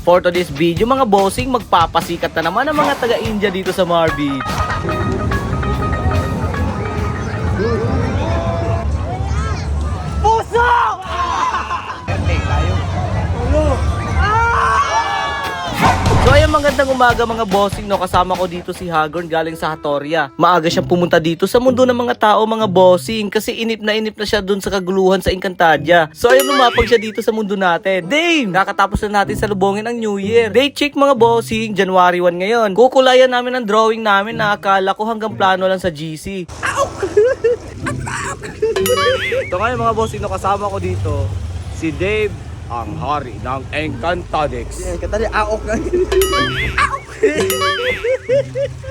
For today's video, mga bossing, magpapasikat na naman ang mga taga-India dito sa Mar Beach. So ayun, magandang umaga, mga bossing, no, kasama ko dito si Hagorn galing sa Hatoria. Maaga siyang pumunta dito sa mundo ng mga tao, mga bossing, kasi inip na siya dun sa kaguluhan sa Encantadia. So ayun, lumapag siya dito sa mundo natin. Dame! Kakatapos na natin salubungin ang New Year. Day check, mga bossing, January 1 ngayon. Kukulayan namin ang drawing namin na akala ko hanggang plano lang sa GC. Ito ngayon, mga bossing, no, kasama ko dito si Dave, ang hari ng Encantadix.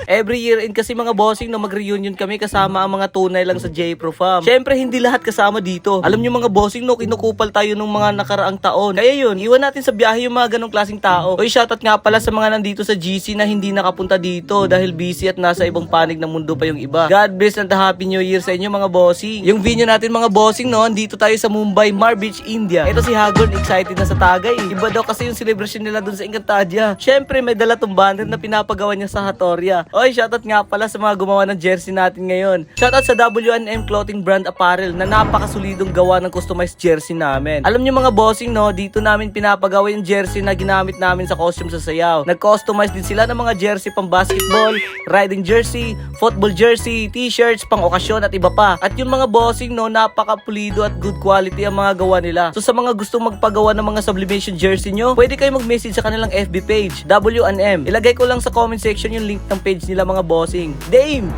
Every year in kasi, mga bossing, no, mag-reunion kami kasama ang mga tunay lang sa J Pro Fam. Syempre hindi lahat kasama dito. Alam niyo, mga bossing, no, kinukupal tayo nung mga nakaraang taon. Kaya yun, iwan natin sa biyahe yung mga ganong klaseng tao. Oy, shoutout nga pala sa mga nandito sa GC na hindi nakapunta dito dahil busy at nasa ibang panig ng mundo pa yung iba. God bless and happy new year sa inyo, mga bossing. Yung video natin, mga bossing, no, andito tayo sa Mumbai, Mar Beach, India. Ito si Hagorn, excited na sa tagay. Iba daw kasi yung celebration nila dun sa Encantadia. Syempre may dala tong banner na pinapagawa niya sa Hatoria. Oy, shoutout nga pala sa mga gumawa ng jersey natin ngayon. Shoutout sa W&M Clothing Brand Apparel na napakasolidong gawa ng customized jersey namin. Alam niyo, mga bossing, no, dito namin pinapagawa yung jersey na ginamit namin sa costume sa sayaw. Nag-customize din sila ng mga jersey pang basketball, riding jersey, football jersey, t-shirts, pang okasyon at iba pa. At yung mga bossing, no, napakapulido at good quality ang mga gawa nila. So sa mga gustong magpagawa ng mga sublimation jersey nyo, pwede kayo mag-message sa kanilang FB page, W&M. Ilagay ko lang sa comment section yung link ng page nila, mga bossing. Dame!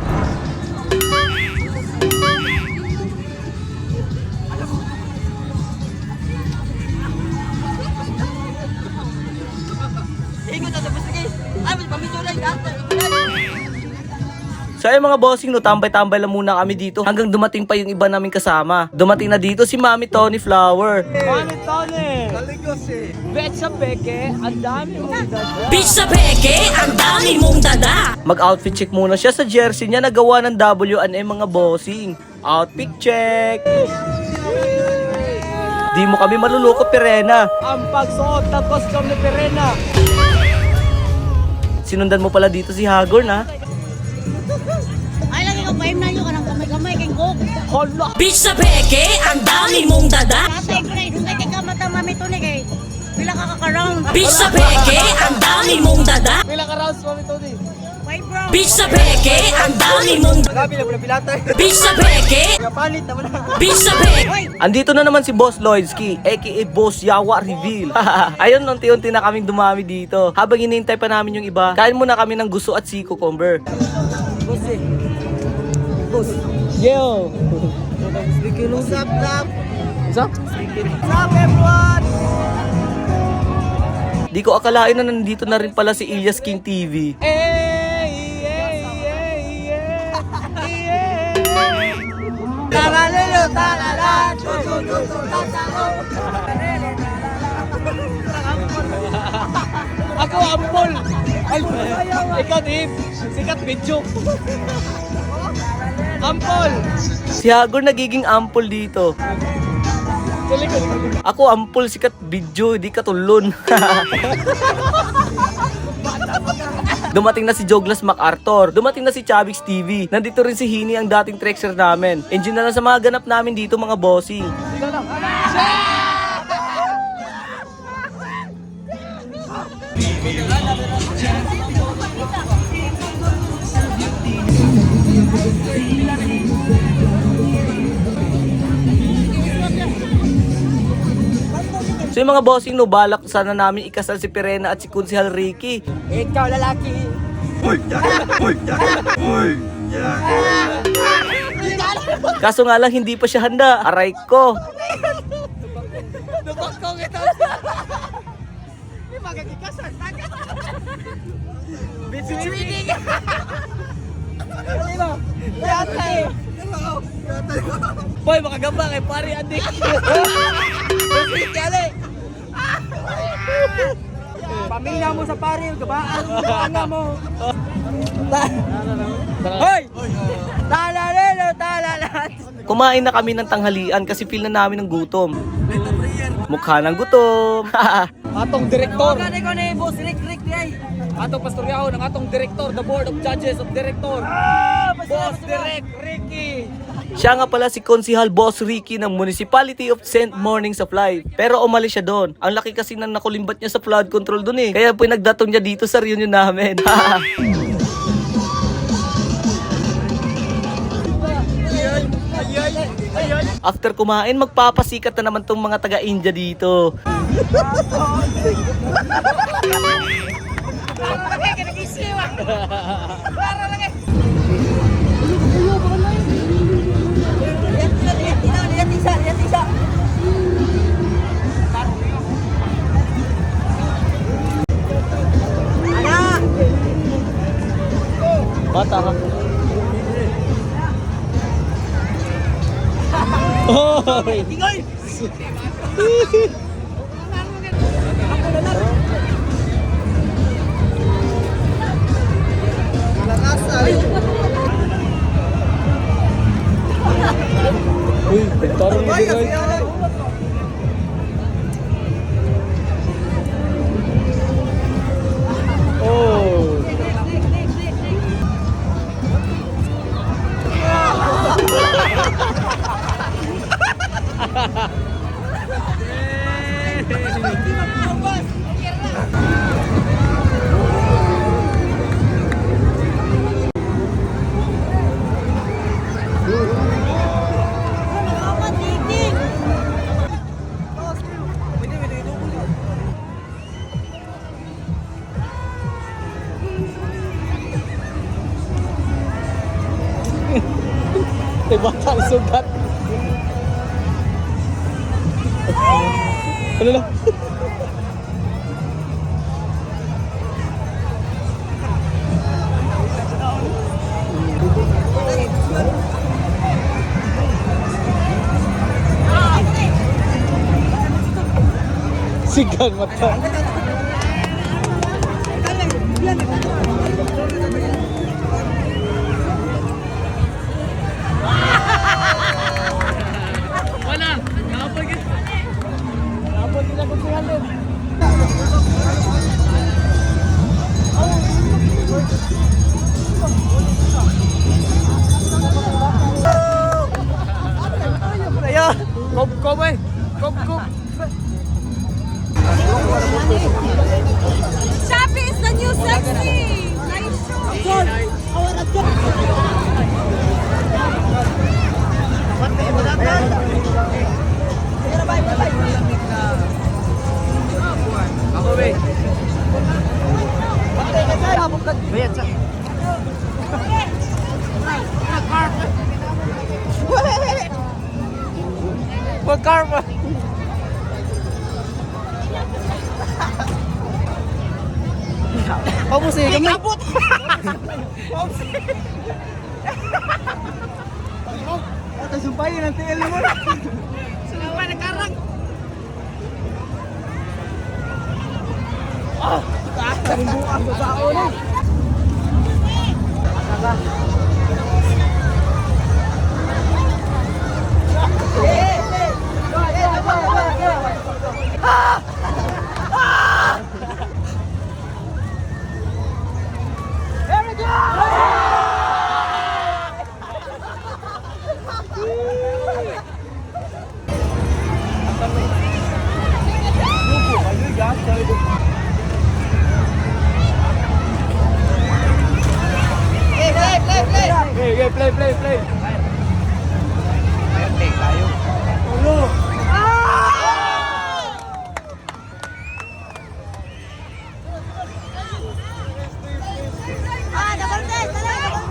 So ayun, mga bossing, no, tambay-tambay lang muna kami dito hanggang dumating pa yung iba namin kasama. Dumating na dito si Mami Tony Flower. Mami Tony! Betsa Beke, ang dami mong dada. Bitch sa peke, ang dami mong dada. Mag-outfit check muna siya sa jersey niya na gawa ng W&M, mga bossing. Outfit check! Di mo kami maluloko, Pirena. Ang pagsuot ng costume ni Perena. Sinundan mo pala dito si Hagorn, ha? Ay, lagi ko pa na ka ng kamay-kamay kay Gok. Hala! Bitch sa peke, ang dami mong dada. Tatay ko na, dungay kay kamata mami to ni kay. Pila ka kaka-round? Bitch sa peke, ang dami mong dada. Pila ka rounds, Mami Tony? 5 round. Bitch sa peke, ang dami mong Bitch sa peke. Bitch sa peke. Andito na naman si Boss Lloydski, aka Boss Yawa Reveal. Ayun, unti-unti na kaming dumami dito. Habang hinihintay pa namin yung iba, kain muna kami ng guso at sea cucumber. Boss eh. Boss. Yo! What's up, love? What's up? What's up, everyone? Di ko akalain na nandito na rin pala si Ilyas King TV. Hey, hey, hey, hey, hey. Talalelo, talala, tu, tu, tu, tu, tatalo. Ako ampol. Ay, ikaw Dave, sikat video. Ampol. Si Hagor nagiging ampol dito. Ako ampol, sikat video, di katulon. Dumating na si Joglas MacArthur. Dumating na si Chavix TV. Nandito rin si Hini, ang dating trexer namin. Enjoy na lang sa mga ganap namin dito, mga bossing. So yung mga bossing, no, balak sana namin ikasal si Perena at si Kunsihal Ricky. Ikaw lalaki. Kaso nga lang hindi pa siya handa. Aray ko. Dukot ko kita. Di magkikasal. Bitch winning. Yatay. Boy, makagamba kay pare adik. Pamilya mo sa pare, gabaan mo mo. Hoy! Talalelo, talala. Kumain na kami ng tanghalian kasi feel na namin ng gutom. Mukha ng gutom. Atong direktor. Tawagan ko ni Boss Rick Rick di ay. Atong pastoryahon ang atong direktor, the board of judges of director. Boss Direk Ricky. Siya nga pala si Konsihal Boss Ricky ng Municipality of St. Morning Supply. Pero umalis siya doon. Ang laki kasi ng nakulimbat niya sa flood control doon eh. Kaya pinagdatong niya dito sa reunion namin. After kumain, magpapasikat na naman tong mga taga-India dito. Bata ka. Hoy! Uy, tarong na din. Oh. May bata sugat. Ano na? Sigan mata. Kob kob eh. Kob kob. Shopee is the new sexy! Nice show! Ako be. Magkarma. Okay, okay, play, play, play. Ah, double test! Dala!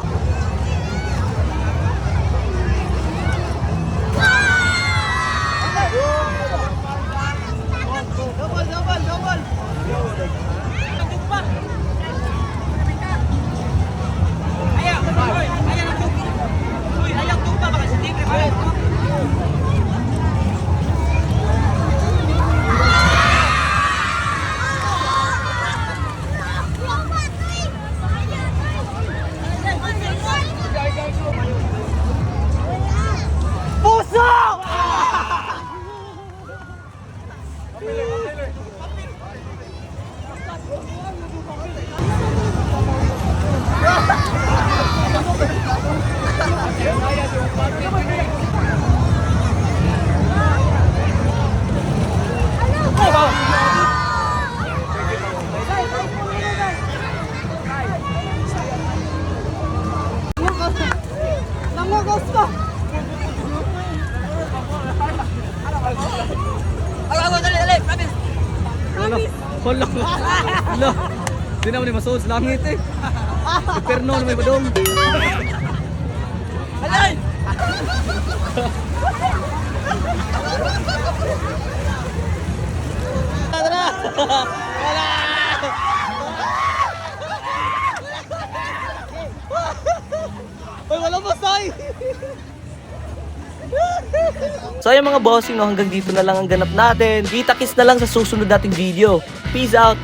Lo. Di naman ni masuod sa langit eh. Imperno na may badong. Alay! Uy, wala masay! So ayun mga bossing, no, hanggang dito na lang ang ganap natin. Kita-kits na lang sa susunod nating video. Peace out!